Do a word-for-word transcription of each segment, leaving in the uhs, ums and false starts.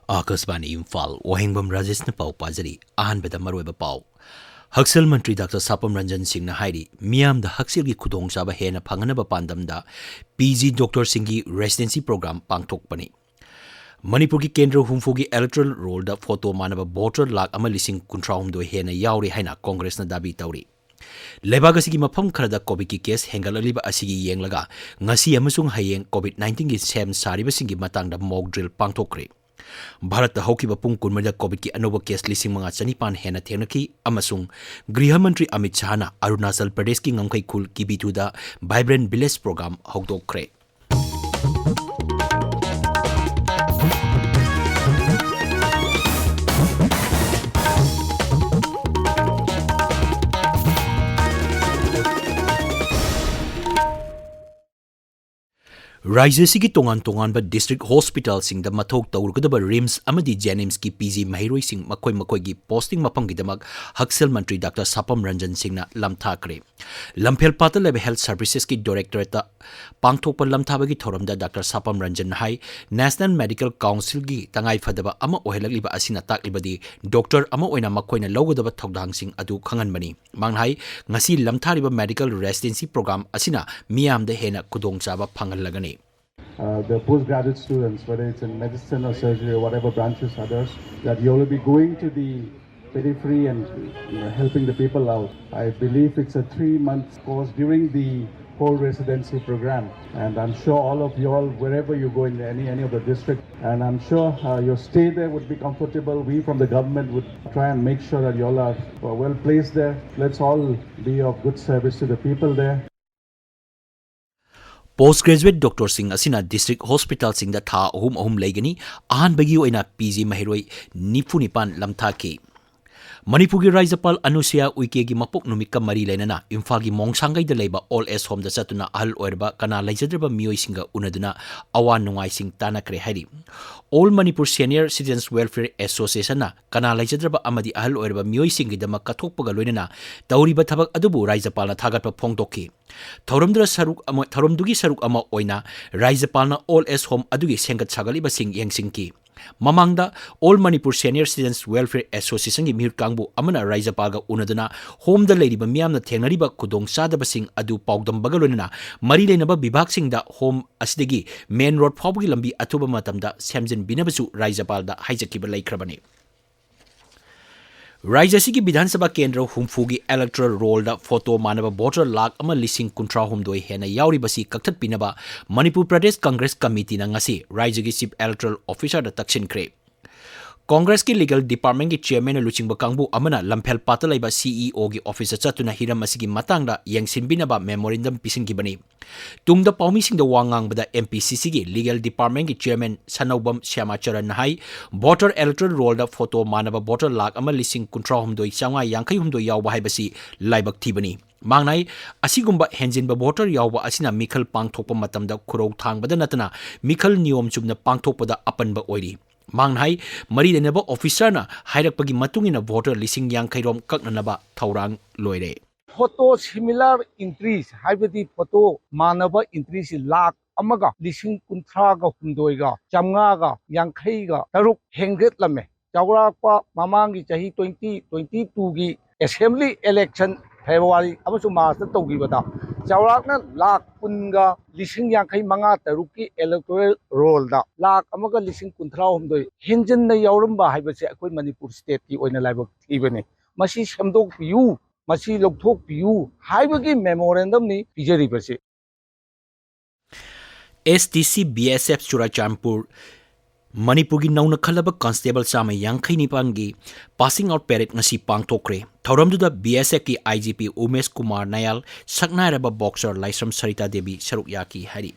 ꯑꯥꯀꯥꯁꯕꯥꯅꯤ ꯏꯝꯐꯥꯜ, ꯋꯥꯍꯦꯡꯕꯝ ꯔꯥꯖꯦꯁꯅ ꯄꯥꯎ ꯄꯥꯖꯔꯤ꯫ ꯑꯍꯥꯟꯕꯗ ꯃꯔꯨꯑꯣꯏꯕ ꯄꯥꯎ꯫ ꯍꯛꯁꯦꯜ ꯃꯟꯇ꯭ꯔꯤ ꯗꯥꯛꯇꯔ ꯁꯥꯄꯝ ꯔꯟꯖꯟ ꯁꯤꯡꯅ ꯍꯥꯏꯔꯤ, ꯃꯤꯌꯥꯝꯗ ꯍꯛꯁꯦꯜꯒꯤ ꯈꯨꯗꯣꯡꯆꯥꯕ ꯍꯦꯟꯅ ꯐꯪꯍꯟꯅꯕ ꯄꯥꯟꯗꯝꯗ ꯄꯤ ꯖꯤ ꯗꯣꯛꯇꯔꯁꯤꯡꯒꯤ ꯔꯦꯁꯤꯗꯦꯟꯁꯤ ꯄ꯭ꯔꯣꯒ꯭ꯔꯥꯝ ꯄꯥꯡꯊꯣꯛꯄꯅꯤ꯫ ꯃꯅꯤꯄꯨꯔꯒꯤ ꯀꯦꯟꯗ꯭ꯔ ꯍꯨꯝꯐꯨꯒꯤ electoral roll ꯗ ꯐꯣꯇꯣ ꯃꯥꯟꯅꯕ ꯚꯣꯇꯔ ꯂꯥꯈ ꯑꯃ ꯂꯤꯁꯤꯡ ꯀꯨꯟꯊ꯭ꯔꯥ ꯍꯨꯝꯗꯣꯏ ꯍꯦꯟꯅ ꯌꯥꯎꯔꯤ ꯍꯥꯏꯅ ꯀꯣꯡꯒ꯭ꯔꯦꯁꯅ ꯗꯥꯕꯤ ꯇꯧꯔꯤ꯫ ꯂꯩꯕꯥꯛ ꯑꯁꯤꯒꯤ ꯃꯐꯝ ꯈꯔꯗ ꯀꯣꯚꯤꯗꯀꯤ ꯀꯦꯁ ꯍꯦꯟꯒꯠꯂꯛꯂꯤꯕ ꯑꯁꯤꯒꯤ ꯌꯦꯡꯂꯒ ꯉꯁꯤ ꯑꯃꯁꯨꯡ ꯍꯌꯦꯡ ꯀꯣꯚꯤꯗ ꯅꯥꯏꯟꯇꯤꯟꯒꯤ ꯁꯦꯝ ꯁꯥꯔꯤꯕꯁꯤꯡꯒꯤ ꯃꯇꯥꯡꯗ mock drill ꯄꯥꯡꯊꯣꯛꯈ꯭ꯔꯦ꯫ ꯚꯥꯔꯠꯇ ꯍꯧꯈꯤꯕ ꯄꯨꯡ ꯀꯨꯟꯃꯔꯤꯗ ꯀꯣꯚꯤꯗꯀꯤ ꯑꯅꯧꯕ ꯀꯦꯁ ꯂꯤꯁꯤꯡ ꯃꯉꯥ ꯆꯅꯤꯄꯥꯟ ꯍꯦꯟꯅ ꯊꯦꯡꯅꯈꯤ ꯑꯃꯁꯨꯡ ꯒ꯭ꯔꯤꯍ ꯃꯟꯇ꯭ꯔꯤ ꯑꯃꯤꯠ ꯁꯥꯍꯅ ꯑꯔꯨꯅꯥꯆꯜ ꯄ꯭ꯔꯗꯦꯁꯀꯤ ꯉꯝꯈꯩ ꯈꯨꯜ ꯀꯤꯕꯤꯊꯨꯗ Vibrant Village ꯄ꯭ꯔꯣꯒ꯭ꯔꯥꯝ ꯍꯧꯗꯣꯛꯈ꯭ꯔꯦ꯫ ꯔꯥꯖ꯭ꯌ ꯑꯁꯤꯒꯤ ꯇꯣꯉꯥꯟ ꯇꯣꯉꯥꯟꯕ ꯗꯤꯁꯇ꯭ꯔꯤꯛ ꯍꯣꯁꯄꯤꯇꯥꯜꯁꯤꯡꯗ ꯃꯊꯧ ꯇꯧꯔꯒꯗꯕ ꯔꯤꯝꯁ ꯑꯃꯗꯤ ꯖꯦꯅꯤꯝꯁꯀꯤ ꯄꯤ ꯖꯤ ꯃꯍꯩꯔꯣꯏꯁꯤꯡ ꯃꯈꯣꯏ ꯃꯈꯣꯏꯒꯤ ꯄꯣꯁꯇꯤꯡ ꯃꯐꯝꯒꯤꯗꯃꯛ ꯍꯛꯁꯦꯜ ꯃꯟꯇ꯭ꯔꯤ ꯗꯥꯛꯇꯔ ꯁꯥꯄꯝ ꯔꯟꯖꯟ ꯁꯤꯡꯅ ꯂꯝꯊꯥꯈ꯭ꯔꯦ꯫ ꯂꯝꯐꯦꯜꯄꯥꯠꯇ ꯂꯩꯕ ꯍꯦꯜꯊ ꯁꯔꯚꯤꯁꯦꯁꯀꯤ ꯗꯥꯏꯔꯦꯛꯇꯣꯔꯦꯠꯇ ꯄꯥꯡꯊꯣꯛꯄ ꯂꯝꯊꯥꯕꯒꯤ ꯊꯧꯔꯝꯗ ꯗꯥꯛꯇꯔ ꯁꯥꯄꯝ ꯔꯟꯖꯟꯅ ꯍꯥꯏ, ꯅꯦꯁꯅꯦꯜ ꯃꯦꯗꯤꯀꯦꯜ ꯀꯥꯎꯟꯁꯤꯜꯒꯤ ꯇꯉꯥꯏꯐꯗꯕ ꯑꯃ ꯑꯣꯏꯍꯜꯂꯛꯂꯤꯕ ꯑꯁꯤꯅ ꯇꯥꯛꯂꯤꯕꯗꯤ ꯗꯣꯛꯇꯔ ꯑꯃ ꯑꯣꯏꯅ ꯃꯈꯣꯏꯅ ꯂꯧꯒꯗꯕ ꯊꯧꯗꯥꯡꯁꯤꯡ ꯑꯗꯨ ꯈꯪꯍꯟꯕꯅꯤ꯫ ꯃꯍꯥꯛꯅ ꯍꯥꯏ, ꯉꯁꯤ ꯂꯝꯊꯥꯔꯤꯕ ꯃꯦꯗꯤꯀꯦꯜ ꯔꯦꯁꯤꯗꯦꯟꯁꯤ ꯄ꯭ꯔꯣꯒ꯭ꯔꯥꯝ ꯑꯁꯤꯅ ꯃꯤꯌꯥꯝꯗ ꯍꯦꯟꯅ ꯈꯨꯗꯣꯡꯆꯥꯕ ꯐꯪꯍꯜꯂꯒꯅꯤ꯫ Uh, the postgraduate students, whether it's in medicine or surgery or whatever branches, others, that you will be going to the periphery and, you know, helping the people out. I believe it's a three-month course during the whole residency program. And I'm sure all of you all, wherever you go in any, any of the district, and I'm sure, uh, your stay there would be comfortable. We from the government would try and make sure that you all are, uh, well placed there. Let's all be of good service to the people there. Post graduate ꯗꯣꯛꯇꯔꯁꯤꯡ ꯑꯁꯤꯅ district ꯍꯣꯁꯄꯤꯇꯥꯜꯁꯤꯡꯗ ꯊꯥ ꯑꯍꯨꯝ ꯑꯍꯨꯝ ꯂꯩꯒꯅꯤ꯫ ꯑꯍꯥꯟꯕꯒꯤ ꯑꯣꯏꯅ P G ꯃꯍꯩꯔꯣꯏ ꯅꯤꯐꯨ ꯅꯤꯄꯥꯟ ꯂꯝꯊꯥꯈꯤ꯫ ꯃꯅꯤꯄꯨꯔꯒꯤ ꯔꯥꯖ꯭ꯌꯄꯥꯜ ꯑꯅꯨꯁꯨꯌꯥ ꯎꯏꯀꯦꯒꯤ ꯃꯄꯣꯛ ꯅꯨꯃꯤꯠꯀ ꯃꯔꯤ ꯂꯩꯅꯅ ꯏꯝꯐꯥꯜꯒꯤ ꯃꯣꯡꯁꯥꯡꯒꯩꯗ ꯂꯩꯕ ꯑꯣꯜ ꯑꯦꯖ ꯍꯣꯝꯗ ꯆꯠꯇꯨꯅ ꯑꯍꯜ ꯑꯣꯏꯔꯕ ꯀꯅꯥ ꯂꯩꯖꯗ꯭ꯔꯕ ꯃꯤꯑꯣꯏꯁꯤꯡꯒ ꯎꯅꯗꯨꯅ ꯑꯋꯥ ꯅꯨꯡꯉꯥꯏꯁꯤꯡ ꯇꯥꯟꯅꯈ꯭ꯔꯦ ꯍꯥꯏꯔꯤ꯫ All Manipur Senior Citizens Welfare Association ꯅ ꯀꯅꯥ ꯂꯩꯖꯗ꯭ꯔꯕ ꯑꯃꯗꯤ ꯑꯍꯜ ꯑꯣꯏꯔꯕ ꯃꯤꯑꯣꯏꯁꯤꯡꯒꯤꯗꯃꯛ ꯀꯠꯊꯣꯛꯄꯒ ꯂꯣꯏꯅꯅ ꯇꯧꯔꯤꯕ ꯊꯕꯛ ꯑꯗꯨꯕꯨ ꯔꯥꯖ꯭ꯌꯄꯥꯜꯅ ꯊꯥꯒꯠꯄ ꯐꯣꯡꯗꯣꯛꯈꯤ꯫ ꯊꯧꯔꯝꯗꯨꯗ ꯁꯔꯨꯛ ꯑꯃ, ꯊꯧꯔꯝꯗꯨꯒꯤ ꯁꯔꯨꯛ ꯑꯃ ꯑꯣꯏꯅ ꯔꯥꯖ꯭ꯌꯄꯥꯜꯅ ꯑꯣꯜ ꯑꯦꯖ ꯍꯣꯝ ꯑꯗꯨꯒꯤ ꯁꯦꯝꯒꯠ ꯁꯥꯒꯠꯂꯤꯕꯁꯤꯡ ꯌꯦꯡꯁꯤꯟꯈꯤ꯫ ꯃꯃꯥꯡꯗ All Manipur Senior Citizens Welfare Associationꯒꯤ ꯃꯤꯍꯨꯠ ꯀꯥꯡꯕꯨ ꯑꯃꯅ ꯔꯥꯖ꯭ꯌꯄꯥꯜꯒ ꯎꯅꯗꯨꯅ ꯍꯣꯝꯗ ꯂꯩꯔꯤꯕ ꯃꯤꯌꯥꯝꯅ ꯊꯦꯡꯅꯔꯤꯕ ꯈꯨꯗꯣꯡꯆꯥꯗꯕꯁꯤꯡ ꯑꯗꯨ ꯄꯥꯎꯗꯝꯕꯒ ꯂꯣꯏꯅꯅ ꯃꯔꯤ ꯂꯩꯅꯕ ꯕꯤꯚꯥꯒꯁꯤꯡꯗ ꯍꯣꯝ ꯑꯁꯤꯗꯒꯤ ꯃꯦꯟ ꯔꯣꯗ ꯐꯥꯎꯕꯒꯤ ꯂꯝꯕꯤ ꯑꯊꯨꯕ ꯃꯇꯝꯗ ꯁꯦꯝꯖꯤꯟꯕꯤꯅꯕꯁꯨ ꯔꯥꯖ꯭ꯌꯄꯥꯜꯗ ꯍꯥꯏꯖꯈꯤꯕ ꯂꯩꯈ꯭ꯔꯕꯅꯤ꯫ ꯔꯥꯖ꯭ꯌ ꯑꯁꯤꯒꯤ ꯕꯤꯙꯥꯟ ꯁꯚꯥ ꯀꯦꯟꯗ꯭ꯔ ꯍꯨꯝꯐꯨꯒꯤ electoral rollꯗ ꯐꯣꯇꯣ ꯃꯥꯟꯅꯕ ꯚꯣꯇꯔ ꯂꯥꯈ ꯑꯃ ꯂꯤꯁꯤꯡ ꯀꯨꯟꯊ꯭ꯔꯥ ꯍꯨꯝꯗꯣꯏ ꯍꯦꯟꯅ ꯌꯥꯎꯔꯤꯕꯁꯤ ꯀꯛꯊꯠꯄꯤꯅꯕ ꯃꯅꯤꯄꯨꯔ ꯄ꯭ꯔꯗꯦꯁ ꯀꯪꯒ꯭ꯔꯦꯁ ꯀꯃꯤꯇꯤꯅ ꯉꯁꯤ ꯔꯥꯖ꯭ꯌꯒꯤ Chief Electoral Officerꯗ ꯇꯛꯁꯤꯟꯈ꯭ꯔꯦ꯫ ꯀꯪꯒ꯭ꯔꯦꯁꯀꯤ legal departmentꯀꯤ chairmanꯅ ꯂꯨꯆꯤꯡꯕ ꯀꯥꯡꯕꯨ ꯑꯃꯅ ꯂꯝꯐꯦꯜꯄꯥꯠꯇ ꯂꯩꯕ CEOꯒꯤ officeꯇ ꯆꯠꯇꯨꯅ ꯍꯤꯔꯝ ꯑꯁꯤꯒꯤ ꯃꯇꯥꯡꯗ ꯌꯦꯡꯁꯤꯟꯕꯤꯅꯕ memorandum ꯄꯤꯁꯤꯟꯈꯤꯕꯅꯤ꯫ ꯇꯨꯡꯗ ꯄꯥꯎꯃꯤꯁꯤꯡꯗ ꯋꯥ ꯉꯥꯡꯕꯗ MPCCꯒꯤ legal departmentꯀꯤ chairman ꯁꯅꯧꯕꯝ ꯁ꯭ꯌꯥꯃꯥꯆꯔꯟꯅ ꯍꯥꯏ, ꯚꯣꯇꯔ electoral rollꯗ ꯐꯣꯇꯣ ꯃꯥꯟꯅꯕ ꯚꯣꯇꯔ ꯂꯥꯈ ꯑꯃ ꯂꯤꯁꯤꯡ ꯀꯨꯟꯊ꯭ꯔꯥ ꯍꯨꯝꯗꯣꯏ ꯆꯥꯝꯃꯉꯥ ꯌꯥꯡꯈꯩ ꯍꯨꯝꯗꯣꯏ ꯌꯥꯎꯕ ꯍꯥꯏꯕꯁꯤ ꯂꯥꯏꯕꯛ ꯊꯤꯕꯅꯤ꯫ ꯃꯍꯥꯛꯅ ꯍꯥꯏ, ꯑꯁꯤꯒꯨꯝꯕ ꯍꯦꯟꯖꯤꯟꯕ ꯚꯣꯇꯔ ꯌꯥꯎꯕ ꯑꯁꯤꯅ ꯃꯤꯈꯜ ꯄꯥꯡꯊꯣꯛꯄ ꯃꯇꯝꯗ ꯈꯨꯔꯧ ꯊꯥꯡꯕꯗ ꯅꯠꯇꯅ ꯃꯤꯈꯜ ꯅꯤꯌꯣꯝ ꯆꯨꯝꯅ ꯄꯥꯡꯊꯣꯛꯄꯗ ꯑꯄꯟꯕ ꯑꯣꯏꯔꯤ꯫ ꯃꯍꯥꯛꯅ ꯍꯥꯏ, ꯃꯔꯤ ꯂꯩꯅꯕ officerꯅ ꯍꯥꯏꯔꯛꯄꯒꯤ ꯃꯇꯨꯡ ꯏꯟꯅ ꯚꯣꯇꯔ ꯂꯤꯁꯤꯡ ꯌꯥꯡꯈꯩ ꯔꯣꯝ ꯀꯛꯅꯅꯕ ꯊꯧꯔꯥꯡ ꯂꯣꯏꯔꯦ꯫ Photo similar entries, ꯍꯥꯏꯕꯗꯤ ꯐꯣꯇꯣ ꯃꯥꯟꯅꯕ entryꯁꯤ ꯂꯥꯈ ꯑꯃꯒ ꯂꯤꯁꯤꯡ ꯀꯨꯟꯊ꯭ꯔꯥꯒ ꯍꯨꯝꯗꯣꯏꯒ ꯆꯥꯝꯃꯉꯥꯒ ꯌꯥꯡꯈꯩꯒ ꯇꯔꯨꯛ ꯍꯦꯟꯒꯠꯂꯝꯃꯦ꯫ ꯆꯥꯎꯔꯥꯛꯄ ꯃꯃꯥꯡꯒꯤ ꯆꯍꯤ twenty twenty twoꯒꯤ assembly election February ꯑꯃꯁꯨꯡ Marchꯇ ꯇꯧꯈꯤꯕꯗ ꯆꯥꯎꯔꯥꯛꯅ ꯂꯥꯈ ꯀꯨꯟꯒ ꯂꯤꯁꯤꯡ ꯌꯥꯡꯈꯩ ꯃꯉꯥ ꯇꯔꯨꯛꯀꯤ electoral rollꯗ ꯂꯥꯈ ꯑꯃꯒ ꯂꯤꯁꯤꯡ ꯀꯨꯟꯊ꯭ꯔꯥ ꯍꯨꯝꯗꯣꯏ ꯍꯦꯟꯖꯤꯟꯅ ꯌꯥꯎꯔꯝꯕ ꯍꯥꯏꯕꯁꯦ ꯑꯩꯈꯣꯏ ꯃꯅꯤꯄꯨꯔ stateꯀꯤ ꯑꯣꯏꯅ ꯂꯥꯏꯕꯛ ꯊꯤꯕꯅꯤ꯫ ꯃꯁꯤ ꯁꯦꯝꯗꯣꯛꯄꯤꯌꯨ, ꯃꯁꯤ ꯂꯧꯊꯣꯛꯄꯤꯌꯨ ꯍꯥꯏꯕꯒꯤ memorandumꯅꯤ ꯄꯤꯖꯔꯤꯕꯁꯤ꯫ STC BSF ꯆꯨꯔꯥꯆꯥꯟꯄꯨꯔ, ꯃꯅꯤꯄꯨꯔꯒꯤ ꯅꯧꯅ ꯈꯜꯂꯕ constable ꯆꯥꯝꯃ ꯌꯥꯡꯈꯩ ꯅꯤꯄꯥꯟꯒꯤ passing out parade ꯉꯁꯤ ꯄꯥꯡꯊꯣꯛꯈ꯭ꯔꯦ꯫ ꯊꯧꯔꯝꯗꯨꯗ BSFꯀꯤ IGP ꯎꯃꯦꯁ ꯀꯨꯃꯥꯔ ꯅꯌꯥꯜ, ꯁꯛꯅꯥꯏꯔꯕ boxer ꯂꯥꯏꯁ꯭ꯔꯝ ꯁꯔꯤꯇꯥ ꯗꯦꯕꯤ ꯁꯔꯨꯛ ꯌꯥꯈꯤ ꯍꯥꯏꯔꯤ꯫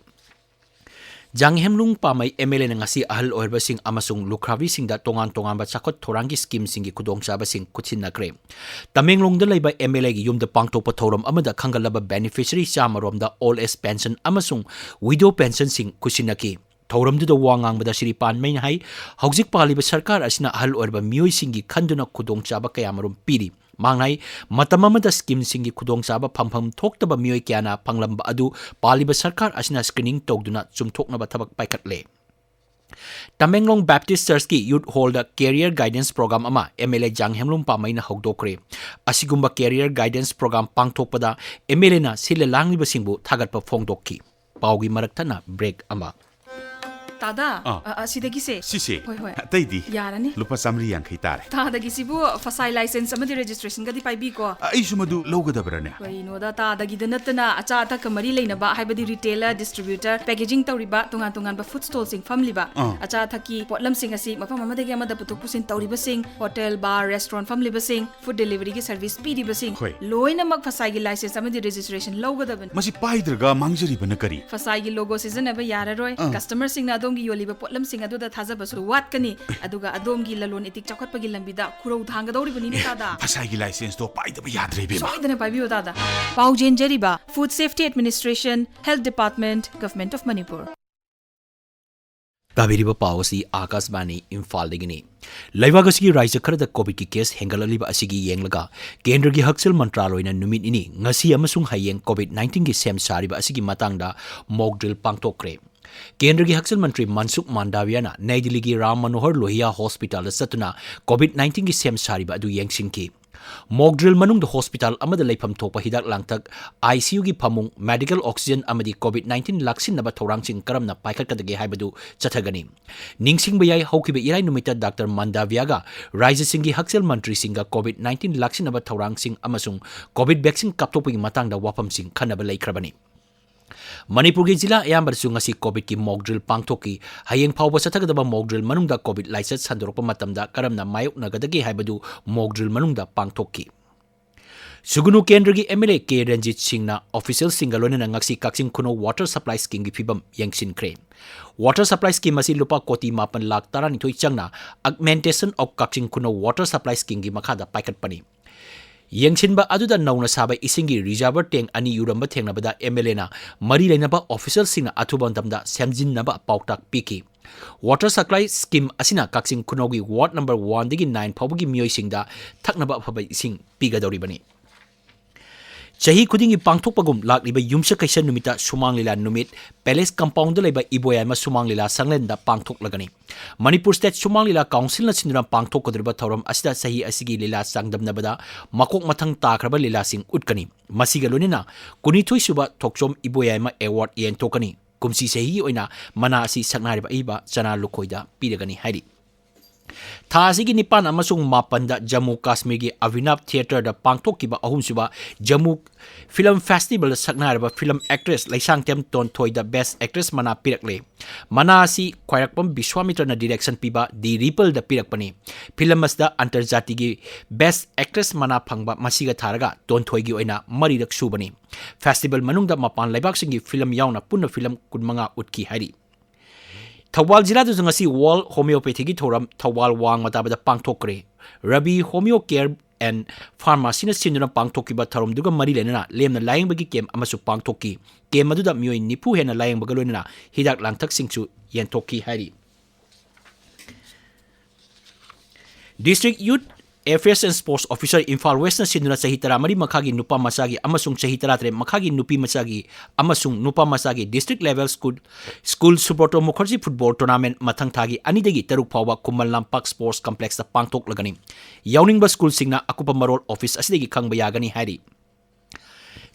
ꯖꯥꯡꯍꯦꯝꯂꯨꯡ ꯄꯥꯃꯩ MLAꯅ ꯉꯁꯤ ꯑꯍꯜ ꯑꯣꯏꯔꯕꯁꯤꯡ ꯑꯃꯁꯨꯡ ꯂꯨꯈ꯭ꯔꯥꯕꯤꯁꯤꯡꯗ ꯇꯣꯉꯥꯟ ꯇꯣꯉꯥꯟꯕ ꯆꯥꯎꯈꯠ ꯊꯧꯔꯥꯡꯒꯤ schemeꯁꯤꯡꯒꯤ ꯈꯨꯗꯣꯡꯆꯥꯕꯁꯤꯡ ꯈꯨꯠꯁꯤꯟꯅꯈ꯭ꯔꯦ꯫ ꯇꯃꯦꯡꯂꯣꯡꯗ ꯂꯩꯕ MLAꯒꯤ ꯌꯨꯝꯗ ꯄꯥꯡꯊꯣꯛꯄ ꯊꯧꯔꯝ ꯑꯃꯗ ꯈꯪꯒꯠꯂꯕ beneficiary ꯆꯥꯝꯃ ꯔꯣꯝꯗ old age pension ꯑꯃꯁꯨꯡ widow pensionꯁꯤꯡ ꯈꯨꯠꯁꯤꯟꯅꯈꯤ꯫ ꯊꯧꯔꯝꯗꯨꯗ ꯋꯥ ꯉꯥꯡꯕꯗ ꯁ꯭ꯔꯤ ꯄꯥꯟꯃꯩꯅ ꯍꯥꯏ, ꯍꯧꯖꯤꯛ ꯄꯥꯜꯂꯤꯕ ꯁꯔꯀꯥꯔ ꯑꯁꯤꯅ ꯑꯍꯜ ꯑꯣꯏꯔꯕ ꯃꯤꯑꯣꯏꯁꯤꯡꯒꯤ ꯈꯟꯗꯨꯅ ꯈꯨꯗꯣꯡꯆꯥꯕ ꯀꯌꯥꯃꯔꯨꯝ ꯄꯤꯔꯤ꯫ ꯃꯍꯥꯛꯅ ꯍꯥꯏ, ꯃꯇꯝ ꯑꯃꯗ schemeꯁꯤꯡꯒꯤ ꯈꯨꯗꯣꯡꯆꯥꯕ ꯐꯪꯐꯝ ꯊꯣꯛꯇꯕ ꯃꯤꯑꯣꯏ ꯀꯌꯥꯅ ꯐꯪꯂꯝꯕ ꯑꯗꯨ ꯄꯥꯜꯂꯤꯕ ꯁꯔꯀꯥꯔ ꯑꯁꯤꯅ screening ꯇꯧꯗꯨꯅ ꯆꯨꯝꯊꯣꯛꯅꯕ ꯊꯕꯛ ꯄꯥꯏꯈꯠꯂꯦ꯫ ꯇꯃꯦꯡꯂꯣꯡ ꯕꯦꯞꯇꯤꯁ ꯆꯔꯆꯀꯤ ꯌꯨꯠ ꯍꯣꯜꯗ career guidance programme M L A ꯑꯦ ꯖꯥꯡꯍꯦꯝꯂꯨꯡ ꯄꯥꯃꯩꯅ ꯍꯧꯗꯣꯛꯈ꯭ꯔꯦ꯫ ꯑꯁꯤꯒꯨꯝꯕ ꯀꯦꯔꯤꯌꯔ ꯒꯥꯏꯗꯦꯟꯁ ꯄ꯭ꯔꯣꯒ꯭ꯔꯥꯝ ꯄꯥꯡꯊꯣꯛꯄꯗ ꯑꯦꯝ ꯑꯦꯜ ꯑꯦꯅ ꯁꯤꯜꯂ ꯂꯥꯡꯂꯤꯕꯁꯤꯡꯕꯨ ꯊꯥꯒꯠꯄ ꯐꯣꯡꯗꯣꯛꯈꯤ꯫ ꯄꯥꯎꯒꯤ ꯃꯔꯛ ꯊꯠꯅ ꯕ꯭ꯔꯦꯛ ꯑꯃ꯫ ꯇꯥꯗ, ꯑꯥ꯫ ꯑ, ꯑ, ꯁꯤꯗꯒꯤꯁꯦ꯫ ꯁꯤꯁꯦ? ꯍꯣꯏ, ꯍꯣꯏ꯫ ꯑꯇꯩꯗꯤ? ꯌꯥꯔꯅꯤ꯫ ꯂꯨꯄꯥ ꯆꯥꯃꯔꯤ ꯌꯥꯡꯈꯩ ꯇꯥꯔꯦ꯫ ꯇꯥꯗꯒꯤꯁꯤꯕꯨ ꯐꯁꯥꯏ ꯂꯥꯏꯁꯦꯟꯁ ꯑꯃꯗꯤ ꯔꯦꯖꯤꯁꯇ꯭ꯔꯦꯁꯟꯒꯗꯤ ꯄꯥꯏꯕꯤꯀꯣ? ꯑ, ꯑꯩꯁꯨ ꯃꯗꯨ ꯂꯧꯒꯗꯕ꯭ꯔꯅꯦ? ꯀꯩꯅꯣꯗ, ꯇꯥꯗꯒꯤꯗ ꯅꯠꯇꯅ ꯑꯆꯥ ꯑꯊꯛꯀ ꯃꯔꯤ ꯂꯩꯅꯕ, ꯍꯥꯏꯕꯗꯤ ꯔꯤꯇꯦꯂꯔ, ꯗꯤꯁꯇ꯭ꯔꯤꯕ꯭ꯌꯨꯇꯔ, ꯄꯦꯀꯦꯖꯤꯡ ꯇꯧꯔꯤꯕ, ꯇꯣꯉꯥꯟ ꯇꯣꯉꯥꯟꯕ ꯐꯨꯗ ꯁ꯭ꯇꯣꯜꯁꯤꯡ ꯐꯝꯂꯤꯕ, ꯑꯥ꯫ ꯑꯆꯥ ꯑꯊꯛꯀꯤ ꯄꯣꯠꯂꯝꯁꯤꯡ ꯑꯁꯤ ꯃꯐꯝ ꯑꯃꯗꯒꯤ ꯑꯃꯗ ꯄꯨꯊꯣꯛ ꯄꯨꯁꯤꯟ ꯇꯧꯔꯤꯕꯁꯤꯡ, ꯍꯣꯇꯦꯜ, ꯕꯥꯔ, ꯔꯦꯁꯇꯨꯔꯦꯟꯠ ꯐꯝꯂꯤꯕꯁꯤꯡ, ꯐꯨꯗ ꯗꯦꯂꯤꯚꯔꯤꯒꯤ ꯁꯔꯚꯤꯁ ꯄꯤꯔꯤꯕꯁꯤꯡ, ꯍꯣꯏ꯫ ꯂꯣꯏꯅꯃꯛ ꯐꯁꯥꯏꯒꯤ ꯂꯥꯏꯁꯦꯟꯁ ꯑꯃꯗꯤ ꯔꯦꯖꯤꯁꯇ꯭ꯔꯦꯁꯟ ꯂꯧꯒꯗꯕꯅꯤ꯫ ꯃꯁꯤ ꯄꯥꯏꯗ꯭ꯔꯒ ꯃꯥꯡꯖꯔꯤꯕꯅ ꯀꯔꯤ? ꯐꯁꯥꯏꯒꯤ ꯂꯣꯒꯣ ꯁꯤꯖꯤꯟꯅꯕ ꯌꯥꯔꯔꯣꯏ꯫ ꯑꯥ꯫ ꯀꯁꯇꯃꯔꯁꯤꯡꯅ ꯑꯗꯣꯝꯒꯤ ꯌꯣꯜꯂꯤꯕ ꯄꯣꯠꯂꯝꯁꯤꯡ ꯑꯗꯨꯗ ꯊꯥꯖꯕꯁꯨ ꯋꯥꯠꯀꯅꯤ꯫ ꯑꯗꯨꯒ ꯑꯗꯣꯝꯒꯤ ꯂꯂꯣꯟ ꯏꯇꯤꯛ ꯆꯥꯎꯈꯠꯄꯒꯤ ꯂꯝꯕꯤꯗ ꯈꯨꯔꯧ ꯊꯥꯡꯒꯗꯧꯔꯤꯕꯅꯤꯅꯦ, ꯇꯥꯗ꯫ ꯐꯁꯥꯏꯒꯤ ꯂꯥꯏꯁꯦꯟꯁꯇꯣ ꯄꯥꯏꯗꯕ ꯌꯥꯗ꯭ꯔꯦ, ꯏꯕꯦꯝꯃ꯫ ꯁꯣꯏꯗꯅ ꯄꯥꯏꯕꯤꯌꯨ, ꯇꯥꯗ꯫ ꯄꯥꯎ ꯆꯦꯟꯖꯔꯤꯕ Food Safety Administration, Health Department, Government of Manipur꯫ ꯇꯥꯕꯤꯔꯤꯕ ꯄꯥꯎ ꯑꯁꯤ ꯑꯥꯀꯥꯁꯕꯥꯅꯤ ꯏꯝꯐꯥꯜꯗꯒꯤꯅꯤ꯫ ꯂꯩꯕꯥꯛ ꯑꯁꯤꯒꯤ ꯔꯥꯏꯖ꯭ꯌ ꯈꯔꯗ ꯀꯣꯚꯤꯗꯀꯤ ꯀꯦꯁ ꯍꯦꯟꯒꯠꯂꯛꯂꯤꯕ ꯑꯁꯤꯒꯤ ꯌꯦꯡꯂꯒ ꯀꯦꯟꯗ꯭ꯔꯒꯤ ꯍꯛꯁꯦꯜ ꯃꯟꯇ꯭ꯔꯥꯂꯣꯏꯅ ꯅꯨꯃꯤꯠ ꯅꯤꯅꯤ, ꯉꯁꯤ ꯑꯃꯁꯨꯡ ꯍꯌꯦꯡ ꯀꯣꯚꯤꯗ ꯅꯥꯏꯟꯇꯤꯟꯒꯤ ꯁꯦꯝ ꯁꯥꯔꯤꯕ ꯑꯁꯤꯒꯤ ꯃꯇꯥꯡꯗ ꯃꯣꯛ ꯗ꯭ꯔꯤꯜ ꯄꯥꯡꯊꯣꯛꯈ꯭ꯔꯦ꯫ ꯀꯦꯟꯗ꯭ꯔꯒꯤ ꯍꯛꯁꯦꯜ ꯃꯟꯇ꯭ꯔꯤ ꯃꯟꯁꯨꯈ ꯃꯥꯟꯗꯥꯚꯤꯌꯥꯅ ꯅꯩ ꯗꯤꯜꯂꯤꯒꯤ ꯔꯥꯝ ꯃꯅꯣꯍꯔ ꯂꯣꯍꯤꯌꯥ ꯍꯣꯁꯄꯤꯇꯥꯜꯗ ꯆꯠꯇꯨꯅ ꯀꯣꯚꯤꯗ ꯅꯥꯏꯟꯇꯤꯟꯒꯤ ꯁꯦꯝ ꯁꯥꯔꯤꯕ ꯑꯗꯨ ꯌꯦꯡꯁꯤꯟꯈꯤ꯫ ꯃꯣꯛ ꯗ꯭ꯔꯤꯜ ꯃꯅꯨꯡꯗ ꯍꯣꯁꯄꯤꯇꯥꯜ ꯑꯃꯗ ꯂꯩꯐꯝ ꯊꯣꯛꯄ ꯍꯤꯗꯥꯛ ꯂꯥꯡꯊꯛ, ꯑꯥꯏ ꯁꯤ ꯌꯨꯒꯤ ꯐꯃꯨꯡ, ꯃꯦꯗꯤꯀꯦꯜ ꯑꯣꯛꯁꯤꯖꯟ ꯑꯃꯗꯤ ꯀꯣꯚꯤꯗ ꯅꯥꯏꯟꯇꯤꯟ ꯂꯥꯛꯁꯤꯟꯅꯕ ꯊꯧꯔꯥꯡꯁꯤꯡ ꯀꯔꯝꯅ ꯄꯥꯏꯈꯠꯀꯗꯒꯦ ꯍꯥꯏꯕꯗꯨ ꯆꯠꯊꯒꯅꯤ꯫ ꯅꯤꯡꯁꯤꯡꯕ ꯌꯥꯏ, ꯍꯧꯈꯤꯕ ꯏꯔꯥꯏ ꯅꯨꯃꯤꯠꯇ ꯗꯥꯛꯇꯔ ꯃꯟꯗꯥꯚꯤꯌꯥꯒ ꯔꯥꯏꯖ꯭ꯌꯁꯤꯡꯒꯤ ꯍꯛꯁꯦꯜ ꯃꯟꯇ꯭ꯔꯤꯁꯤꯡꯒ ꯀꯣꯚꯤꯗ ꯅꯥꯏꯟꯇꯤꯟ ꯂꯥꯛꯁꯤꯟꯅꯕ ꯊꯧꯔꯥꯡꯁꯤꯡ ꯑꯃꯁꯨꯡ ꯀꯣꯚꯤꯗ ꯚꯦꯛꯁꯤꯟ ꯀꯥꯞꯊꯣꯛꯄꯒꯤ ꯃꯇꯥꯡꯗ ꯋꯥꯐꯝꯁꯤꯡ ꯈꯟꯅꯕ ꯂꯩꯈ꯭ꯔꯕꯅꯤ꯫ ꯃꯅꯤꯄꯨꯔꯒꯤ ꯖꯤꯂꯥ ꯑꯌꯥꯝꯕꯗꯁꯨ ꯉꯁꯤ ꯀꯣꯚꯤꯗꯀꯤ ꯃꯣꯛ ꯗ꯭ꯔꯤꯜ ꯄꯥꯡꯊꯣꯛꯈꯤ꯫ ꯍꯌꯦꯡ ꯐꯥꯎꯕ ꯆꯠꯊꯒꯗꯕ ꯃꯣꯛ ꯗ꯭ꯔꯤꯜ ꯃꯅꯨꯡꯗ ꯀꯣꯚꯤꯗ ꯂꯥꯏꯆꯠ ꯁꯟꯗꯣꯔꯛꯄ ꯃꯇꯝꯗ ꯀꯔꯝꯅ ꯃꯥꯌꯣꯛꯅꯒꯗꯒꯦ ꯍꯥꯏꯕꯗꯨ ꯃꯣꯛ ꯗ꯭ꯔꯤꯜ ꯃꯅꯨꯡꯗ ꯄꯥꯡꯊꯣꯛꯈꯤ꯫ ꯁꯨꯒꯨꯅꯨ ꯀꯦꯟꯗ꯭ꯔꯒꯤ M A A K Ranjit ꯁꯤꯡꯅ ꯑꯣꯐꯤꯁꯤꯌꯦꯜꯁꯤꯡꯒ ꯂꯣꯏꯅꯅ ꯉꯁꯤ ꯀꯛꯆꯤꯡ ꯈꯨꯅꯧ ꯋꯥꯇꯔ ꯁꯄ꯭ꯂꯥꯏ ꯁ꯭ꯀꯤꯝꯒꯤ ꯐꯤꯕꯝ ꯌꯦꯡꯁꯤꯟꯈ꯭ꯔꯦ꯫ ꯋꯥꯇꯔ ꯁꯄ꯭ꯂꯥꯏ ꯁ꯭ꯀꯤꯝ ꯑꯁꯤ ꯂꯨꯄꯥ ꯀꯣꯇꯤ ꯃꯥꯄꯟ ꯂꯥꯈ ꯇꯔꯥꯅꯤꯊꯣꯏ ꯆꯪꯅ Augmentation of Kakching Khunou Water Supply Scheme ꯒꯤ ꯃꯈꯥꯗ ꯄꯥꯏꯈꯠꯄꯅꯤ꯫ ꯌꯦꯡꯁꯤꯟꯕ ꯑꯗꯨꯗ ꯅꯧꯅ ꯁꯥꯕ ꯏꯁꯤꯡꯒꯤ ꯔꯤꯖꯔꯚꯔ ꯇꯦꯡ ꯑꯅꯤ ꯌꯨꯔꯝꯕ ꯊꯦꯡꯅꯕꯗ ꯑꯦꯝ ꯑꯦꯜ ꯑꯦꯅ ꯃꯔꯤ ꯂꯩꯅꯕ ꯑꯣꯐꯤꯁꯤꯌꯦꯜꯁꯤꯡꯅ ꯑꯊꯨꯕ ꯃꯇꯝꯗ ꯁꯦꯝꯖꯤꯟꯅꯕ ꯄꯥꯎꯇꯥꯛ ꯄꯤꯈꯤ꯫ ꯋꯥꯇꯔ ꯁꯄ꯭ꯂꯥꯏ ꯁ꯭ꯀꯤꯝ ꯑꯁꯤꯅ ꯀꯛꯆꯤꯡ ꯈꯨꯅꯧꯒꯤ ꯋꯥꯔꯗ ꯅꯝꯕꯔ ꯋꯥꯟꯗꯒꯤ ꯅꯥꯏꯟ ꯐꯥꯎꯕꯒꯤ ꯃꯤꯑꯣꯏꯁꯤꯡꯗ ꯊꯛꯅꯕ ꯑꯐꯕ ꯏꯁꯤꯡ ꯄꯤꯒꯗꯧꯔꯤꯕꯅꯤ꯫ ꯆꯍꯤ ꯈꯨꯗꯤꯡꯒꯤ ꯄꯥꯡꯊꯣꯛꯄꯒꯨꯝ ꯂꯥꯛꯂꯤꯕ ꯌꯨꯝꯁꯀꯩꯁ ꯅꯨꯃꯤꯠꯇ ꯁꯨꯃꯥꯡ ꯂꯤꯂꯥ ꯅꯨꯃꯤꯠ Palace Compoundꯗ ꯂꯩꯕ ꯏꯕꯣꯌꯥꯏꯃ ꯁꯨꯃꯥꯡ ꯂꯤꯂꯥ ꯁꯪꯂꯦꯟꯗ ꯄꯥꯡꯊꯣꯛꯂꯒꯅꯤ꯫ ꯃꯅꯤꯄꯨꯔ State ꯁꯨꯃꯥꯡ ꯂꯤꯂꯥ Councilꯅ ꯁꯤꯟꯗꯨꯅ ꯄꯥꯡꯊꯣꯛꯀꯗꯧꯔꯤꯕ ꯊꯧꯔꯝ ꯑꯁꯤꯗ ꯆꯍꯤ ꯑꯁꯤꯒꯤ ꯂꯤꯂꯥ ꯆꯥꯡꯗꯝꯅꯕꯗ ꯃꯀꯣꯛ ꯃꯊꯪ ꯇꯥꯈ꯭ꯔꯕ ꯂꯤꯂꯥꯁꯤꯡ ꯎꯠꯀꯅꯤ꯫ ꯃꯁꯤꯒ ꯂꯣꯏꯅꯅ ꯀꯨꯟꯅꯤꯊꯣꯏ ꯁꯨꯕ ꯊꯣꯛꯆꯣꯝ ꯏꯕꯣꯌꯥꯏꯃ Award ꯌꯦꯟꯊꯣꯛꯀꯅꯤ꯫ ꯀꯨꯝꯁꯤ ꯆꯍꯤꯒꯤ ꯑꯣꯏꯅ ꯃꯅꯥ ꯑꯁꯤ ꯁꯛꯅꯥꯏꯔꯕ ꯑꯏꯕ ꯆꯅꯥ ꯂꯨꯈꯣꯏꯗ ꯄꯤꯔꯒꯅꯤ ꯍꯥꯏꯔꯤ꯫ ꯊꯥ ꯑꯁꯤꯒꯤ ꯅꯤꯄꯥꯟ ꯑꯃꯁꯨꯡ ꯃꯥꯄꯟꯗ ꯖꯝꯃꯨ ꯀꯥꯁꯃꯤꯔꯒꯤ ꯑꯚꯤꯅꯕ Theatreꯗ ꯄꯥꯡꯊꯣꯛꯈꯤꯕ ꯑꯍꯨꯝꯁꯨꯕ ꯖꯝꯃꯨ Film Festivalꯗ ꯁꯛꯅꯥꯏꯔꯕ film actress Leishangthem ꯇꯣꯟꯊꯣꯏꯗ Best Actress ꯃꯅꯥ ꯄꯤꯔꯛꯂꯦ꯫ ꯃꯅꯥ ꯑꯁꯤ ꯈ꯭ꯋꯥꯏꯔꯥꯛꯄꯝ ꯕꯤꯁ꯭ꯋꯥꯃꯤꯇ꯭ꯔꯅ direction ꯄꯤꯕ The Rippleꯗ ꯄꯤꯔꯛꯄꯅꯤ꯫ Film ꯑꯁꯤꯗ ꯑꯟꯇꯔꯖꯥꯇꯤꯒꯤ Best Actress ꯃꯅꯥ ꯐꯪꯕ ꯃꯁꯤꯒ ꯊꯥꯔꯒ ꯇꯣꯟꯊꯣꯏꯒꯤ ꯑꯣꯏꯅ ꯃꯔꯤꯔꯛ ꯁꯨꯕꯅꯤ꯫ Festival ꯃꯅꯨꯡꯗ ꯃꯄꯥꯟ ꯂꯩꯕꯥꯛꯁꯤꯡꯒꯤ film ꯌꯥꯎꯅ ꯄꯨꯟꯅ film ꯀꯨꯟꯃꯉꯥ ꯎꯠꯈꯤ ꯍꯥꯏꯔꯤ꯫ ꯊꯧꯕꯥꯜ ꯖꯤꯂꯥꯗꯁꯨ ꯉꯁꯤ World Homeopathyꯒꯤ ꯊꯧꯔꯝ ꯊꯧꯕꯥꯜ ꯋꯥꯡꯃ ꯇꯥꯕꯗ ꯄꯥꯡꯊꯣꯛꯈ꯭ꯔꯦ꯫ Rabi Homeo Care and Pharmacyꯅ ꯁꯤꯟꯗꯨꯅ ꯄꯥꯡꯊꯣꯛꯈꯤꯕ ꯊꯧꯔꯝꯗꯨꯒ ꯃꯔꯤ ꯂꯩꯅꯅ ꯂꯦꯝꯅ ꯂꯥꯌꯦꯡꯕꯒꯤ camp ꯑꯃꯁꯨ ꯄꯥꯡꯊꯣꯛꯈꯤ꯫ Camp ꯑꯗꯨꯗ ꯃꯤꯑꯣꯏ ꯅꯤꯐꯨ ꯍꯦꯟꯅ ꯂꯥꯌꯦꯡꯕꯒ ꯂꯣꯏꯅꯅ ꯍꯤꯗꯥꯛ ꯂꯥꯡꯊꯛꯁꯤꯡꯁꯨ ꯌꯦꯟꯊꯣꯛꯈꯤ ꯍꯥꯏꯔꯤ꯫ District Youth Affairs and Sports Officer Imphal Westꯅ ꯁꯤꯟꯗꯨꯅ ꯆꯍꯤ ꯇꯔꯥꯃꯔꯤ ꯃꯈꯥꯒꯤ ꯅꯨꯄꯥ ꯃꯆꯥꯒꯤ ꯑꯃꯁꯨꯡ ꯆꯍꯤ ꯇꯔꯥꯇꯔꯦꯠ ꯃꯈꯥꯒꯤ ꯅꯨꯄꯤ ꯃꯆꯥꯒꯤ ꯑꯃꯁꯨꯡ ꯅꯨꯄꯥ ꯃꯆꯥꯒꯤ district level school, school Subrata Mukherjee football tournament ꯃꯊꯪ ꯊꯥꯒꯤ ꯑꯅꯤꯗꯒꯤ ꯇꯔꯨꯛ ꯐꯥꯎꯕ ꯈꯨꯃꯟ ꯂꯝꯄꯥꯛ Sports Complexꯇ ꯄꯥꯡꯊꯣꯛꯂꯒꯅꯤ꯫ ꯌꯥꯎꯅꯤꯡꯕ schoolꯁꯤꯡꯅ ꯑꯀꯨꯞꯄ ꯃꯔꯣꯜ office ꯑꯁꯤꯗꯒꯤ ꯈꯪꯕ ꯌꯥꯒꯅꯤ ꯍꯥꯏꯔꯤ꯫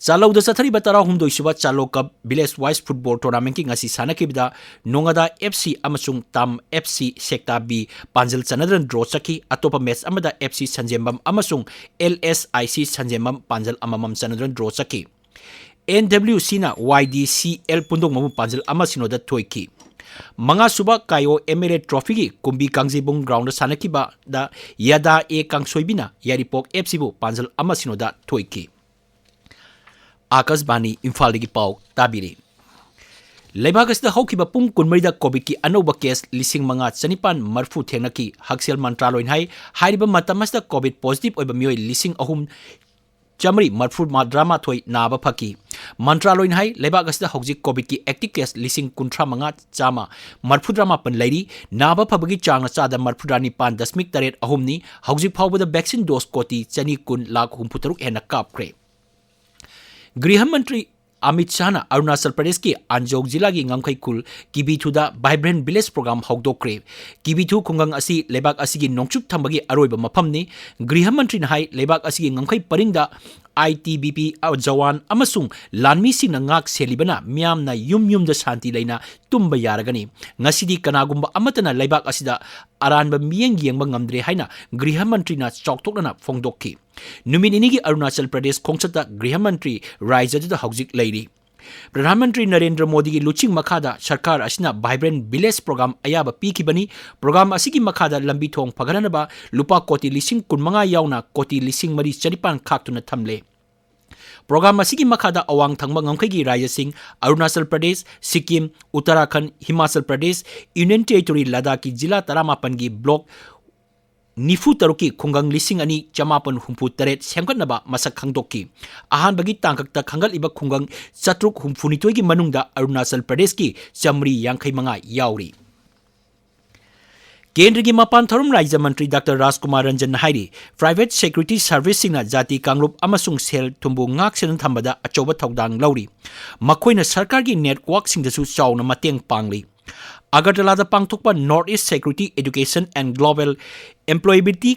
ꯆꯥꯂꯧꯗ ꯆꯠꯊꯔꯤꯕ ꯇꯔꯥꯍꯨꯝꯗꯣꯏ ꯁꯨꯕ ꯆꯥꯂꯧ Cup Village Wise Football Tournamentꯀꯤ ꯉꯁꯤ ꯁꯥꯟꯅꯈꯤꯕꯗ ꯅꯣꯉꯥꯗꯥ F C ꯑꯃꯁꯨꯡ ꯇꯥꯝ F C Sector B ꯄꯥꯟꯖꯜ ꯆꯟꯅꯗꯨꯅ draw ꯆꯠꯈꯤ꯫ ꯑꯇꯣꯞꯄ match ꯑꯃꯗ F C ꯁꯟꯖꯦꯝꯕꯝ ꯑꯃꯁꯨꯡ L S I C ꯁꯟꯖꯦꯝꯕꯝ ꯄꯥꯟꯖꯜ ꯑꯃꯃꯝ ꯆꯟꯅꯗꯨꯅ draw ꯆꯠꯈꯤ꯫ N W Cꯅ Y D C L ꯄꯨꯟꯗꯣꯡꯕꯕꯨ ꯄꯥꯟꯖꯜ ꯑꯃ ꯁꯤꯅꯣꯗ ꯊꯣꯏꯈꯤ꯫ ꯃꯉꯥꯁꯨꯕ ꯀꯥꯏꯑꯣ M L A Trophyꯒꯤ ꯀꯨꯝꯕꯤ ꯀꯥꯡꯖꯩꯕꯨꯡ groundꯗ ꯁꯥꯟꯅꯈꯤꯕꯗ ꯌꯥꯗꯥ A ꯀꯥꯡꯁꯣꯏꯕꯤꯅ ꯌꯥꯏꯔꯤꯄꯣꯛ F Cꯕꯨ ꯄꯥꯟꯖꯜ ꯑꯃ ꯁꯤꯅꯣꯗ ꯊꯣꯏꯈꯤ꯫ ꯑꯥꯀꯥꯁꯕꯥꯅꯤ ꯏꯝꯐꯥꯜꯗꯒꯤ ꯄꯥꯎ ꯇꯥꯕꯤꯔꯤ꯫ ꯂꯩꯕꯥꯛ ꯑꯁꯤꯗ ꯍꯧꯈꯤꯕ ꯄꯨꯡ ꯀꯨꯟꯃꯔꯤꯗ COVIDꯀꯤ ꯑꯅꯧꯕ case ꯂꯤꯁꯤꯡ ꯃꯉꯥ ꯆꯅꯤꯄꯥꯟ ꯃꯔꯤꯐꯨ ꯊꯦꯡꯅꯈꯤ꯫ ꯍꯛꯁꯦꯜ ꯃꯟꯇ꯭ꯔꯥꯂꯣꯏꯅ ꯍꯥꯏ, ꯍꯥꯏꯔꯤꯕ ꯃꯇꯝ ꯑꯁꯤꯗ COVID positive ꯑꯣꯏꯕ ꯃꯤꯑꯣꯏ ꯂꯤꯁꯤꯡ ꯑꯍꯨꯝ ꯆꯥꯃꯔꯤ ꯃꯔꯤꯐꯨ ꯇꯔꯥꯃꯥꯊꯣꯏ ꯅꯥꯕ ꯐꯈꯤ꯫ ꯃꯟꯇ꯭ꯔꯥꯂꯣꯏꯅ ꯍꯥꯏ, ꯂꯩꯕꯥꯛ ꯑꯁꯤꯗ ꯍꯧꯖꯤꯛ COVIDꯀꯤ active case ꯂꯤꯁꯤꯡ ꯀꯨꯟꯊ꯭ꯔꯥ ꯃꯉꯥ ꯆꯥꯝꯃ ꯃꯔꯤꯐꯨꯇꯔꯥ ꯃꯥꯄꯟ ꯂꯩꯔꯤ꯫ ꯅꯥꯕ ꯐꯕꯒꯤ ꯆꯥꯡꯅ ꯆꯥꯗ ꯃꯔꯤꯐꯨꯇꯔꯥ ꯅꯤꯄꯥꯟ ꯗꯁꯃꯤꯛ ꯇꯔꯦꯠ ꯑꯍꯨꯝꯅꯤ꯫ ꯍꯧꯖꯤꯛ ꯐꯥꯎꯕꯗ vaccine dose ꯀꯣꯇꯤ ꯆꯅꯤ ꯀꯨꯟ ꯂꯥꯈ ꯍꯨꯝꯐꯨꯇꯔꯨꯛ ꯍꯦꯟꯅ ꯀꯥꯞꯈ꯭ꯔꯦ꯫ ꯒ꯭ꯔꯤꯍ ꯃꯟꯇ꯭ꯔꯤ ꯑꯃꯤꯠ ꯁꯥꯍꯅ ꯑꯔꯨꯅꯥꯆꯜ ꯄ꯭ꯔꯗꯦꯁꯀꯤ ꯑꯟꯖꯧ ꯖꯤꯂꯥꯒꯤ ꯉꯝꯈꯩ ꯈꯨꯜ ꯀꯤꯕꯤꯊꯨꯗ Vibrant Village Program ꯍꯧꯗꯣꯛꯈ꯭ꯔꯦ꯫ ꯀꯤꯕꯤꯊꯨ ꯈꯨꯡꯒꯪ ꯑꯁꯤ ꯂꯩꯕꯥꯛ ꯑꯁꯤꯒꯤ ꯅꯣꯡꯆꯨꯞ ꯊꯪꯕꯒꯤ ꯑꯔꯣꯏꯕ ꯃꯐꯝꯅꯤ꯫ ꯒ꯭ꯔꯤꯍ ꯃꯟꯇ꯭ꯔꯤꯅ ꯍꯥꯏ, ꯂꯩꯕꯥꯛ ꯑꯁꯤꯒꯤ ꯉꯝꯈꯩ ꯄꯔꯤꯡꯗ I T B P Jawan ꯑꯃꯁꯨꯡ ꯂꯥꯟꯃꯤꯁꯤꯡꯅ ꯉꯥꯛ ꯁꯦꯜꯂꯤꯕꯅ ꯃꯤꯌꯥꯝꯅ ꯌꯨꯝ ꯌꯨꯝꯗ ꯁꯥꯟꯇꯤ ꯂꯩꯅ ꯇꯨꯝꯕ ꯌꯥꯔꯒꯅꯤ꯫ ꯉꯁꯤꯗꯤ ꯀꯅꯥꯒꯨꯝꯕ ꯑꯃꯠꯇꯅ ꯂꯩꯕꯥꯛ ꯑꯁꯤꯗ ꯑꯔꯥꯟꯕ ꯃꯤꯠꯌꯦꯡ ꯌꯦꯡꯕ ꯉꯝꯗ꯭ꯔꯦ ꯍꯥꯏꯅ ꯒ꯭ꯔꯤꯍ ꯃꯟꯇ꯭ꯔꯤꯅ ꯆꯥꯎꯊꯣꯛꯅꯅ ꯐꯣꯡꯗꯣꯛꯈꯤ꯫ ꯅꯨꯃꯤꯠ ꯅꯤꯅꯤꯒꯤ ꯑꯔꯨꯅꯥꯆꯜ ꯄ꯭ꯔꯗꯦꯁ ꯈꯣꯡꯆꯠꯇ ꯒ꯭ꯔꯤꯍ ꯃꯟꯇ꯭ꯔꯤ ꯔꯥꯖ꯭ꯌꯗꯨꯗ ꯍꯧꯖꯤꯛ ꯂꯩꯔꯤ꯫ ꯄ꯭ꯔꯙꯥꯟ ꯃꯟꯇ꯭ꯔꯤ ꯅꯔꯦꯟꯗ꯭ꯔ ꯃꯣꯗꯤꯒꯤ ꯂꯨꯆꯤꯡ ꯃꯈꯥꯗ ꯁꯔꯀꯥꯔ ꯑꯁꯤꯅ Vibrant Village Program ꯑꯌꯥꯕ ꯄꯤꯈꯤꯕꯅꯤ꯫ Program ꯑꯁꯤꯒꯤ ꯃꯈꯥꯗ ꯂꯝꯕꯤ ꯊꯣꯡ ꯐꯒꯠꯍꯟꯅꯕ ꯂꯨꯄꯥ ꯀꯣꯇꯤ ꯂꯤꯁꯤꯡ ꯀꯨꯟꯃꯉꯥ ꯌꯥꯎꯅ ꯀꯣꯇꯤ ꯂꯤꯁꯤꯡ ꯃꯔꯤ ꯆꯅꯤꯄꯥꯟ ꯈꯥꯛꯇꯨꯅ ꯊꯝꯂꯦ꯫ Program ꯑꯁꯤꯒꯤ ꯃꯈꯥꯗ ꯑꯋꯥꯡ ꯊꯪꯕ ꯉꯝꯈꯩꯒꯤ ꯔꯥꯖ꯭ꯌꯁꯤꯡ ꯑꯔꯨꯅꯥꯆꯜ ꯄ꯭ꯔꯗꯦꯁ, ꯁꯤꯛꯀꯤꯝ, ꯎꯠꯇꯔꯥꯈꯟꯗ, ꯍꯤꯃꯥꯆꯜ ꯄ꯭ꯔꯗꯦꯁ, Union Territory ꯂꯗꯥꯈꯀꯤ ꯖꯤꯂꯥ ꯇꯔꯥꯃꯥꯄꯟꯒꯤ block ꯅꯤꯐꯨ ꯇꯔꯨꯛꯀꯤ ꯈꯨꯡꯒꯪ ꯂꯤꯁꯤꯡ ꯑꯅꯤ ꯆꯃꯥꯄꯟ ꯍꯨꯝꯐꯨ ꯇꯔꯦꯠ ꯁꯦꯝꯒꯠꯅꯕ ꯃꯁꯛ ꯈꯪꯗꯣꯛꯈꯤ꯫ ꯑꯍꯥꯟꯕꯒꯤ ꯇꯥꯡꯀꯛꯇ ꯈꯟꯒꯠꯂꯤꯕ ꯈꯨꯡꯒꯪ ꯆꯥꯇ꯭ꯔꯨꯛ ꯍꯨꯝꯐꯨꯅꯤꯊꯣꯏꯒꯤ ꯃꯅꯨꯡꯗ ꯑꯔꯨꯅꯥꯆꯜ ꯄ꯭ꯔꯗꯦꯁꯀꯤ ꯆꯥꯃꯔꯤ ꯌꯥꯡꯈꯩ ꯃꯉꯥ ꯌꯥꯎꯔꯤ꯫ ꯀꯦꯟꯗ꯭ꯔꯒꯤ ꯃꯄꯥꯟ ꯊꯧꯔꯝ ꯔꯥꯖ꯭ꯌ ꯃꯟꯇ꯭ꯔꯤ ꯗꯥꯛꯇꯔ ꯔꯥꯖꯀꯨꯃꯥꯔ ꯔꯟꯖꯟꯅ ꯍꯥꯏꯔꯤ, private security serviceꯁꯤꯡꯅ ꯖꯥꯇꯤ ꯀꯥꯡꯂꯨꯞ ꯑꯃꯁꯨꯡ ꯁꯦꯜ ꯊꯨꯝꯕꯨ ꯉꯥꯛ ꯁꯦꯟꯗꯨꯅ ꯊꯝꯕꯗ ꯑꯆꯧꯕ ꯊꯧꯗꯥꯡ ꯂꯧꯔꯤ꯫ ꯃꯈꯣꯏꯅ ꯁꯔꯀꯥꯔꯒꯤ networkꯁꯤꯡꯗꯁꯨ ꯆꯥꯎꯅ ꯃꯇꯦꯡ ꯄꯥꯡꯂꯤ꯫ ꯑꯒꯔꯇꯂꯥꯗ ꯄꯥꯡꯊꯣꯛꯄ North East Security Education and Global Employability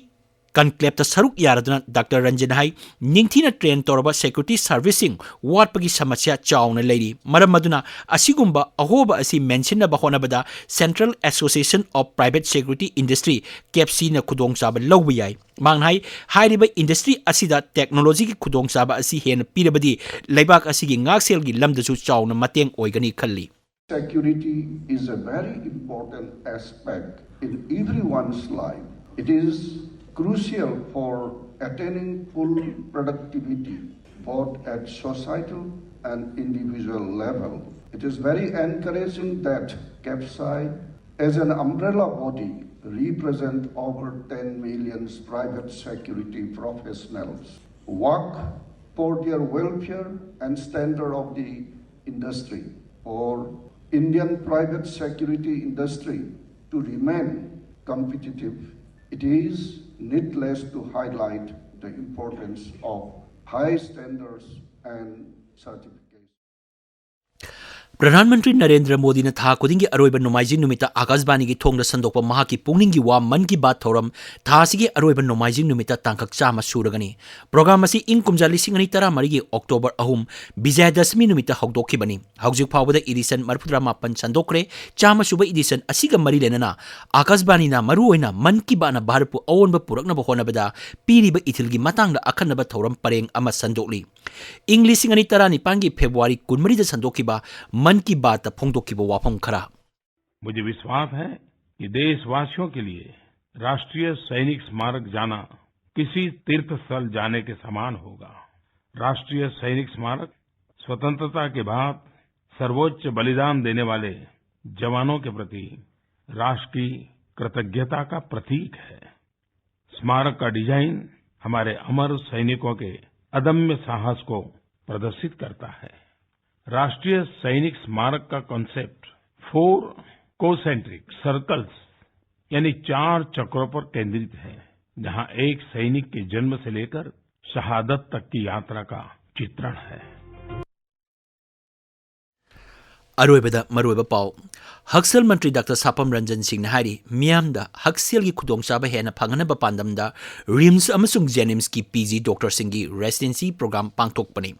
Conclaveꯇ ꯁꯔꯨꯛ ꯌꯥꯔꯗꯨꯅ ꯗꯥꯛꯇꯔ ꯔꯟꯖꯟ ꯍꯥꯏ, ꯅꯤꯡꯊꯤꯅ train ꯇꯧꯔꯕ security serviceꯁꯤꯡ ꯋꯥꯠꯄꯒꯤ ꯁꯃꯁ꯭ꯌꯥ ꯆꯥꯎꯅ ꯂꯩꯔꯤ꯫ ꯃꯔꯝ ꯑꯗꯨꯅ ꯑꯁꯤꯒꯨꯝꯕ ꯑꯍꯣꯕ ꯑꯁꯤ ꯃꯦꯟꯁꯤꯟꯅꯕ ꯍꯣꯠꯅꯕꯗ Central Association of Private Security Industry, ꯀꯦꯞꯁꯤꯅ ꯈꯨꯗꯣꯡꯆꯥꯕ ꯂꯧꯕ ꯌꯥꯏ꯫ ꯃꯍꯥꯛꯅ ꯍꯥꯏ, ꯍꯥꯏꯔꯤꯕ industry ꯑꯁꯤꯗ technologyꯒꯤ ꯈꯨꯗꯣꯡꯆꯥꯕ ꯑꯁꯤ ꯍꯦꯟꯅ ꯄꯤꯔꯕꯗꯤ ꯂꯩꯕꯥꯛ ꯑꯁꯤꯒꯤ ꯉꯥꯛꯁꯦꯜꯒꯤ ꯂꯝꯗꯁꯨ ꯆꯥꯎꯅ ꯃꯇꯦꯡ ꯑꯣꯏꯒꯅꯤ ꯈꯜꯂꯤ꯫ Security is a very important aspect in everyone's life. It is crucial for attaining full productivity, both at societal and individual level. It is very encouraging that CAPSI, as an umbrella body, represent over ten million private security professionals, work for their welfare and standard of the industry. For Indian private security industry to remain competitive, it is needless to highlight the importance of high standards and certification. Pradhan Mantri Narendra ꯃꯣꯗꯤꯅ ꯊꯥ ꯈꯨꯗꯤꯡꯒꯤ ꯑꯔꯣꯏꯕ ꯅꯣꯡꯃꯥꯏꯖꯤꯡ ꯅꯨꯃꯤꯠꯇ ꯑꯥꯀꯥꯁꯕꯥꯅꯤꯒꯤ ꯊꯣꯡꯗ ꯁꯟꯗꯣꯛꯄ ꯃꯍꯥꯛꯀꯤ ꯄꯨꯛꯅꯤꯡꯒꯤ ꯋꯥ ꯃꯟ ꯀꯤ ꯕꯥꯠ ꯊꯧꯔꯝ ꯊꯥ ꯑꯁꯤꯒꯤ ꯑꯔꯣꯏꯕ ꯅꯣꯡꯃꯥꯏꯖꯤꯡ ꯅꯨꯃꯤꯠꯇ ꯇꯥꯡꯀꯛ ꯆꯥꯝꯃ ꯁꯨꯔꯒꯅꯤ꯫ ꯄ꯭ꯔꯣꯒ꯭ꯔꯥꯝ ꯑꯁꯤ ꯏꯪ ꯀꯨꯝꯖꯥ ꯂꯤꯁꯤꯡ ꯑꯅꯤ ꯇꯔꯥꯃꯔꯤꯒꯤ ꯑꯣꯛꯇꯣꯕꯔ ꯑꯍꯨꯝ, ꯕꯤꯖꯌꯗꯁꯃꯤ ꯅꯨꯃꯤꯠꯇ ꯍꯧꯗꯣꯛꯈꯤꯕꯅꯤ꯫ ꯍꯧꯖꯤꯛ ꯐꯥꯎꯕꯗ ꯏꯗꯤꯁꯟ ꯃꯔꯤꯐꯨꯇꯔꯥ ꯃꯥꯄꯟ ꯁꯟꯗꯣꯛꯈ꯭ꯔꯦ꯫ ꯆꯥꯝꯃ ꯁꯨꯕ ꯏꯗꯤꯁꯟ ꯑꯁꯤꯒ ꯃꯔꯤ ꯂꯩꯅꯅ ꯑꯥꯀꯥꯁꯕꯥꯅꯤꯅ ꯃꯔꯨꯑꯣꯏꯅ ꯃꯟ ꯀꯤ ꯕꯥꯠꯅ ꯚꯥꯔꯠꯄꯨ ꯑꯑꯣꯟꯕ ꯄꯨꯔꯛꯅꯕ ꯍꯣꯠꯅꯕꯗ ꯄꯤꯔꯤꯕ ꯏꯊꯤꯜꯒꯤ ꯃꯇꯥꯡꯗ ꯑꯈꯟꯅꯕ ꯊꯧꯔꯝ ꯄꯔꯦꯡ ꯑꯃ ꯁꯟꯗꯣꯛꯂꯤ꯫ ꯏꯪ ꯂꯤꯁꯤꯡ ꯑꯅꯤ ꯇꯔꯥꯅꯤꯄꯥꯟꯒꯤ ꯐꯦꯕ꯭ꯔꯨꯋꯥꯔꯤ ꯀꯨꯟꯃꯔꯤꯗ ꯁꯟꯗꯣꯛꯈꯤꯕ ꯃꯟ ꯀꯤ ꯕꯥꯠꯇ ꯐꯣꯡꯗꯣꯛꯈꯤꯕ ꯋꯥꯐꯝ ꯈꯔ꯫ मुझे विश्वास है कि देशवासियों के लिए राष्ट्रीय सैनिक स्मारक जाना किसी तीर्थ स्थल जाने के समान होगा। राष्ट्रीय सैनिक स्मारक स्वतंत्रता के बाद सर्वोच्च बलिदान देने वाले जवानों के प्रति राष्ट्र की कृतज्ञता का प्रतीक है। स्मारक का डिजाइन हमारे अमर सैनिकों के अदम्य साहस को प्रदर्शित करता है। राष्ट्रीय सैनिक स्मारक का कॉन्सेप्ट फोर कोसेंट्रिक सर्कल्स यानी चार चक्रों पर केंद्रित है, जहां एक सैनिक के जन्म से लेकर शहादत तक की यात्रा का चित्रण है। ꯑꯔꯣꯏꯕꯗ ꯃꯔꯨꯑꯣꯏꯕ ꯄꯥꯎ꯫ ꯍꯛꯁꯦꯜ ꯃꯟꯇ꯭ꯔꯤ ꯗꯥꯛꯇꯔ ꯁꯥꯄꯝ ꯔꯟꯖꯟ ꯁꯤꯡꯅ ꯍꯥꯏꯔꯤ, ꯃꯤꯌꯥꯝꯗ ꯍꯛꯁꯦꯜꯒꯤ ꯈꯨꯗꯣꯡꯆꯥꯕ ꯍꯦꯟꯅ ꯐꯪꯍꯟꯅꯕ ꯄꯥꯟꯗꯝꯗ ꯔꯤꯝꯁ ꯑꯃꯁꯨꯡ ꯖꯦꯅꯤꯝꯁꯀꯤ ꯄꯤ ꯖꯤ ꯗꯣꯛꯇꯔꯁꯤꯡꯒꯤ ꯔꯦꯁꯤꯗꯦꯟꯁꯤ ꯄ꯭ꯔꯣꯒ꯭ꯔꯥꯝ ꯄꯥꯡꯊꯣꯛꯄꯅꯤ꯫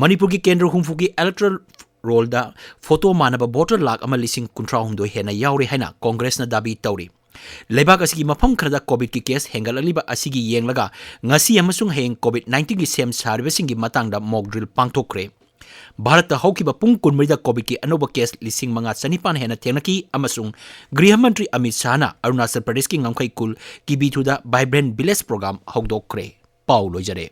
ꯃꯅꯤꯄꯨꯔꯒꯤ ꯀꯦꯟꯗ꯭ꯔ ꯍꯨꯝꯐꯨꯒꯤ ꯏꯂꯦꯛꯇꯣꯔꯦꯜ ꯔꯣꯜꯗ ꯐꯣꯇꯣ ꯃꯥꯟꯅꯕ ꯚꯣꯇꯔ ꯂꯥꯈ ꯑꯃ ꯂꯤꯁꯤꯡ ꯀꯨꯟꯊ꯭ꯔꯥ ꯍꯨꯝꯗꯣꯏ ꯍꯦꯟꯅ ꯌꯥꯎꯔꯦ ꯍꯥꯏꯅ ꯀꯣꯡꯒ꯭ꯔꯦꯁꯅ ꯗꯥꯕꯤ ꯇꯧꯔꯤ꯫ ꯂꯩꯕꯥꯛ ꯑꯁꯤꯒꯤ ꯃꯐꯝ ꯈꯔꯗ ꯀꯣꯚꯤꯗꯀꯤ ꯀꯦꯁ ꯍꯦꯟꯒꯠꯂꯛꯂꯤꯕ ꯑꯁꯤꯒꯤ ꯌꯦꯡꯂꯒ ꯉꯁꯤ ꯑꯃꯁꯨꯡ ꯍꯌꯦꯡ ꯀꯣꯚꯤꯗ ꯅꯥꯏꯟꯇꯤꯟꯒꯤ ꯁꯦꯝ ꯁꯥꯔꯤꯕꯁꯤꯡꯒꯤ ꯃꯇꯥꯡꯗ ꯃꯣꯛ ꯗ꯭ꯔꯤꯜ ꯄꯥꯡꯊꯣꯛꯈ꯭ꯔꯦ꯫ ꯚꯥꯔꯠꯇ ꯍꯧꯈꯤꯕ ꯄꯨꯡ ꯀꯨꯟꯃꯔꯤꯗ ꯀꯣꯚꯤꯗꯀꯤ ꯑꯅꯧꯕ ꯀꯦꯁ ꯂꯤꯁꯤꯡ ꯃꯉꯥ ꯆꯅꯤꯄꯥꯟ ꯍꯦꯟꯅ ꯊꯦꯡꯅꯈꯤ ꯑꯃꯁꯨꯡ ꯒ꯭ꯔꯤꯍ ꯃꯟꯇ꯭ꯔꯤ ꯑꯃꯤꯠ ꯁꯥꯍꯅ ꯑꯔꯨꯅꯥꯆꯜ ꯄ꯭ꯔꯗꯦꯁꯀꯤ ꯉꯝꯈꯩ ꯈꯨꯜ ꯀꯤꯕꯤꯊꯨꯗ ꯚꯥꯏꯕ꯭ꯔꯦꯟ ꯚꯤꯂꯦꯖ ꯄ꯭ꯔꯣꯒ꯭ꯔꯥꯝ ꯍꯧꯗꯣꯛꯈ꯭ꯔꯦ꯫ ꯄꯥꯎ ꯂꯣꯏꯖꯔꯦ꯫